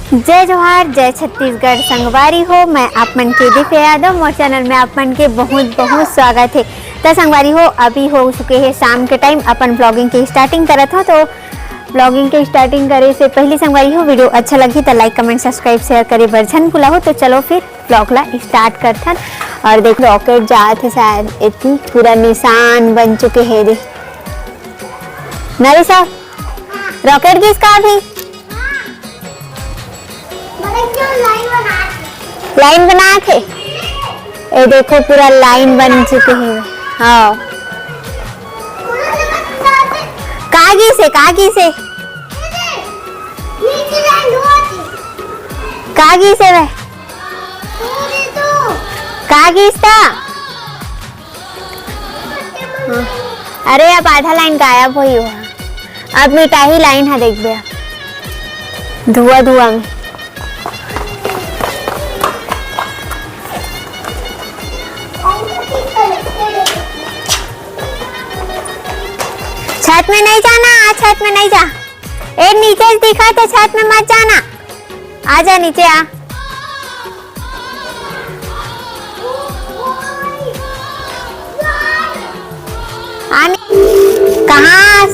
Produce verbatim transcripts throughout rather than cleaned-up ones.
जय जोहार, जय छत्तीसगढ़ संगवारी हो, मैं आप मन के दिव्या यादव, मोर चैनल में आप मन के बहुत बहुत स्वागत है। त संगवारी हो, अभी हो चुके है शाम के टाइम, अपन ब्लॉगिंग के स्टार्टिंग करत हो। तो ब्लॉगिंग के स्टार्टिंग करे से पहले संगवारी हो, वीडियो अच्छा लगी तो लाइक, कमेंट, सब्सक्राइब, शेयर करे बर झन भूला हो। तो चलो फिर ब्लॉग ला स्टार्ट करथन। और देख, रॉकेट जात है शायद, इतनी पूरा निशान बन चुके है। देख नरेश, रॉकेट किसका अभी? लाइन बना के, ये देखो पूरा लाइन बन चुके हैं। हाँ, का गिस हे, का गिस हे, का गिस हे वह, का गिस था? हाँ। अरे, अब आधा लाइन गायब होई हुआ, अब मिटाही लाइन है, देखबे धुआं धुआं में। छत में नहीं जाना, छत में नहीं जा। ए, नीचे से दिखा तो छत में मत जाना। आ जा नीचे आ। आने कहाँ?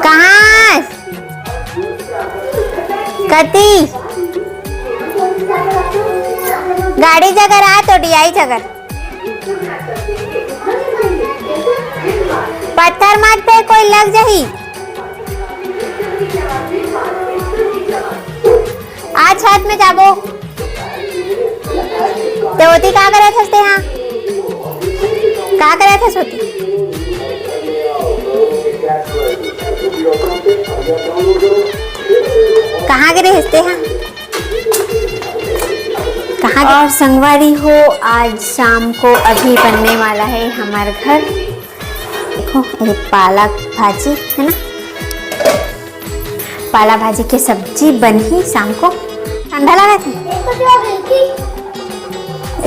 कहाँ? कती? गाड़ी जगर आ तो डियाई जगर। पत्थर मत फेंक, कोई लग जाही। आ छत में जाबो। ते ओती का करत हस ते हा? का करत हस ओती? कहाँ गे रहिस ते हा? कहाँ गे? और संगवारी हो, आज शाम को अभी बनने वाला है हमार घर। देखो, ये पालक भाजी है ना, पाला भाजी के सब्जी बनही शाम को। ठंडा लागत है।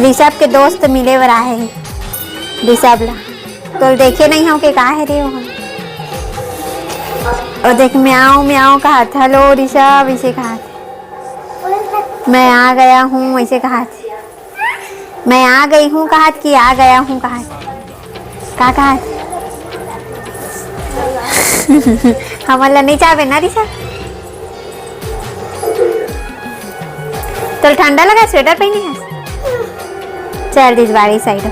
ऋषभ के दोस्त मिले बर आए हैं, ऋषभ ला। तो देखे नहीं हो के का है रे वो? और देख, म्याऊं म्याऊं कहा था, लो ऋषभ इसे कहा था, मैं आ गया हूँ, ऐसे कहा था। मैं आ गई हूँ कहा था कि आ गया हूँ कहा था। का कहा था? हमन ला नहीं चाहबे ना ऋषभ। तो ठंडा लगा, स्वेटर पहनी है। चल दिस बाड़ी साइड।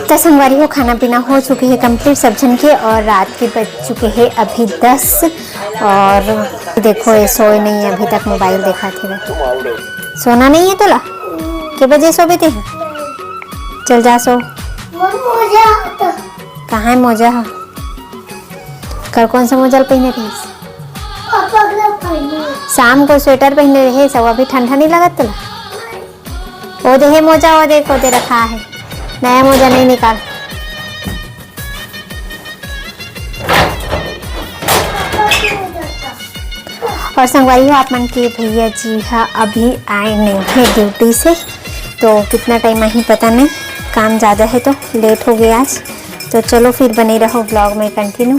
तो संगवारी हो, खाना पीना हो चुके है कंप्लीट सब झन के, और रात के बज चुके है अभी दस। और देखो, ये सोए नहीं है अभी तक, मोबाइल देखत हे। सोना नहीं है तोला? के बजे सोबे ते? चल जा सो। मोर मोजा ह तो। कहाँ है मोजा ह? कल कौन सा मोजा ल पहने रहिस? पापा के पहने। शाम को स्वेटर पहने रहे सब, अभी ठंडा नहीं लगत तोला? वो दे हे मोजा, वो देखो दे रखा है, नया मोजा नहीं निकाल। और संगवारी हो, आप मन के भैया जी हा अभी आए नहीं है ड्यूटी से, तो कितना टाइम आही पता नहीं, काम ज़्यादा है तो लेट हो गया आज। तो चलो फिर बने रहो ब्लॉग में कंटिन्यू।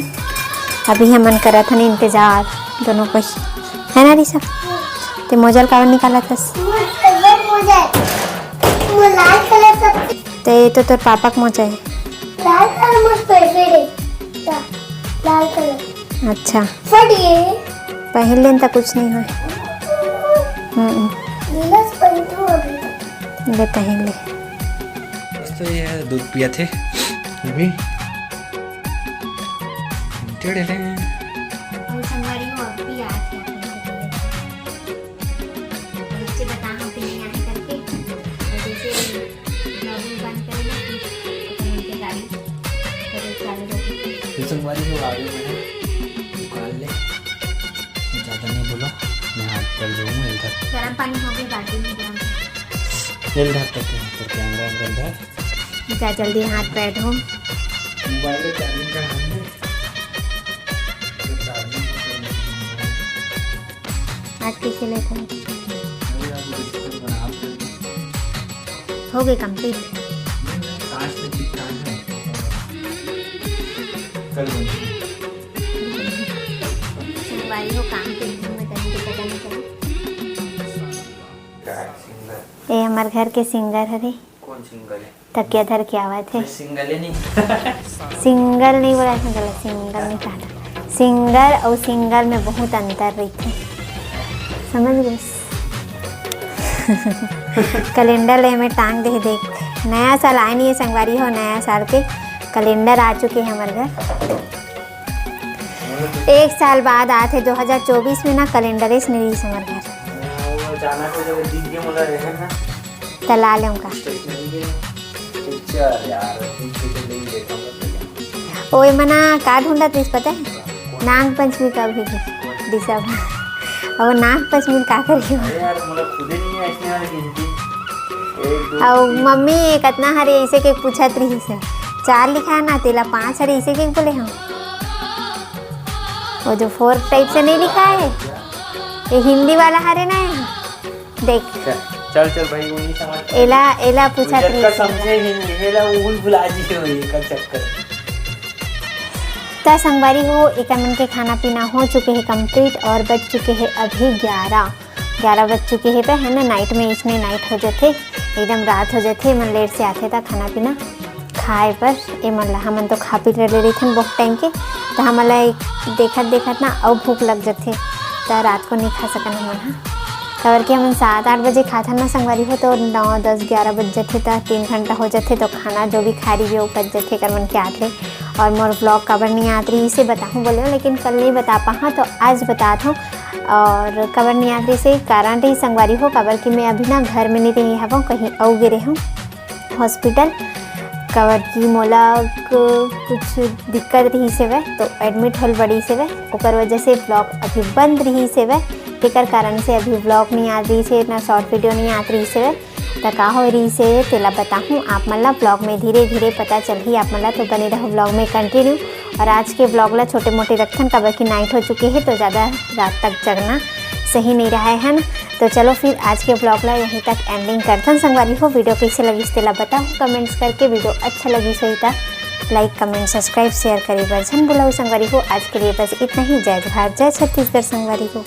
अभी हमन करत हन इंतजार दोनों कोई, है ना ऋषभ? ते मोजा ल काबर निकालत हस? मोर फेवरेट मोजा है। मोर लाल कलर सबसे। ते ये तो तोर पापा के मोजा है। लाल कलर मोर फेवरेट है। ला-, लाल कलर। अच्छा। फट गए। पहन लेन त कुछ नहीं होय। हम्म। नीला से पहनती हूँ अभी। ले पहन ले। दोस्तों, ये दूध पिया थे अभी। टेढ़े हैं। और संगवारी हो, अब भी आ गया। बच्चे बता हम भी नहीं आए करके। और जैसे ब्लॉगिंग बंद करें ना, फिर अपन उनके गाड़ी, फिर चालू होगी। तो संगवारी हो, आ गए हैं दुकान ले। ज़्यादा नहीं बोलो, मैं हाथ पैर धोऊंगा इधर। गर्म पानी हो गया, बाल्टी में गर्म। तेल धर करके यहाँ पर कैमरा वैमरा धर। जा जल्दी हाथ पैर धो। मोबाइल में चार्जिंग का हमने आज कइसे लेत हन? अरे यार, वो बिस्कुट बना दे। हो गए complete। नहीं, नहीं, कांच में चिपकाए हैं। कल बनेंगे। संगवारी हो, काम के धुन में कहीं के पता नहीं चला। ए हमर घर के singer हरे। कौन single है? तकिया धर के आवत हे। मैं single ही नहीं। Single नहीं बोला, single, single नहीं कहा था। Singer और single में बहुत अंतर रहिथे, समझ गए? Calendar ले में टांग दे, देख, नया साल आए नहीं है संगवारी हो, नया साल के calendar आ चुके हैं हमारे घर। एक साल बाद आत हे दो हज़ार चौबीस में ना, calendar इस नहीं रही हमारे घर। वो अचानक से जब दिख गया, मुझे रहन ना। त ला लेम का? Stationery के picture यार, picture तो नहीं देखा मैं पहले। ओए मना का ढूंढत रहिस पता है? नाग पंचमी का भी दिशा। अब नाग पंचमी का करियो? अरे यार, मुझे खुदे नहीं है इसमें यार गिनती। एक, दो, और तीन। मम्मी कतना हरे ऐसे के पूछत रहिस हे, चार लिखा है ना, तेला पांच हरे ऐसे के बोले हम। वो जो four type से नहीं लिखा है, ये हिंदी वाला हरे ना। देख। चल, चल, चल भाई, वो नहीं समझ। एला, एला पूछत रहिस। समझे ही नहीं, एला वो भुला जी हो, ये का चक्कर। त संगवारी हो, एकर मन के खाना पीना हो चुके हे complete और बज चुके हे अभी ग्यारह, ग्यारह बज चुके हे पे, है ना, night में इसने night हो जाथे, एकदम रात हो जाथे, मन late से आथे त खाना पीना खाए बर। ए मन ला हमन तो खा पी ले रहिथन बहुत time के, त हमन ला एक देखत देखत ना अउ भूख लग जाथे, त रात को नहीं खा सकन हमन हा। काबर कि हमन सात आठ बजे खाथन ना संगवारी हो, तो नौ, दस, ग्यारह बज जाथे, त तीन घंटा हो जाथे, तो खाना जो भी खा रही हो, पच जाथे कर मन के आत ले। और मोर vlog काबर नहीं आत रही, इसे बताहूँ बोले, लेकिन कल नहीं बता पाहा, तो आज बतात हूँ। और काबर नहीं आत रही से कारण रही संगवारी हो, काबर कि मैं अभी ना घर में नहीं रही हवं, कहीं अउ गे रहे हूँ hospital, काबर कि मोला क-, कुछ दिक्कत रही से वह, तो admit होल पड़ी से वह, ओकर वजह से vlog अभी बंद रही से वह, तेकर कारण से अभी vlog नहीं आत रही से, ना short video नहीं आत रही से वह। त का हो रही से, तेला बताहूँ आप मन ला vlog में, धीरे धीरे पता चलही आप मन ला, तो बने रहो vlog में continue। और आज के vlog ला छोटे मोटे रखथन, काबर कि night हो चुके हे, तो ज़्यादा रात तक जगना सही नहीं रहा है, है ना। तो चलो फिर आज के vlog ला यहीं तक ending करथन संगवारी हो। Video कैसे लगिस तेला बताओ comments करके, video अच्छा लगिस होही त like, comment, subscribe, share करे बर झन भुलाओ संगवारी हो। आज के लिए बस इतना ही। जय जोहार, जय छत्तीसगढ़ संगवारी हो।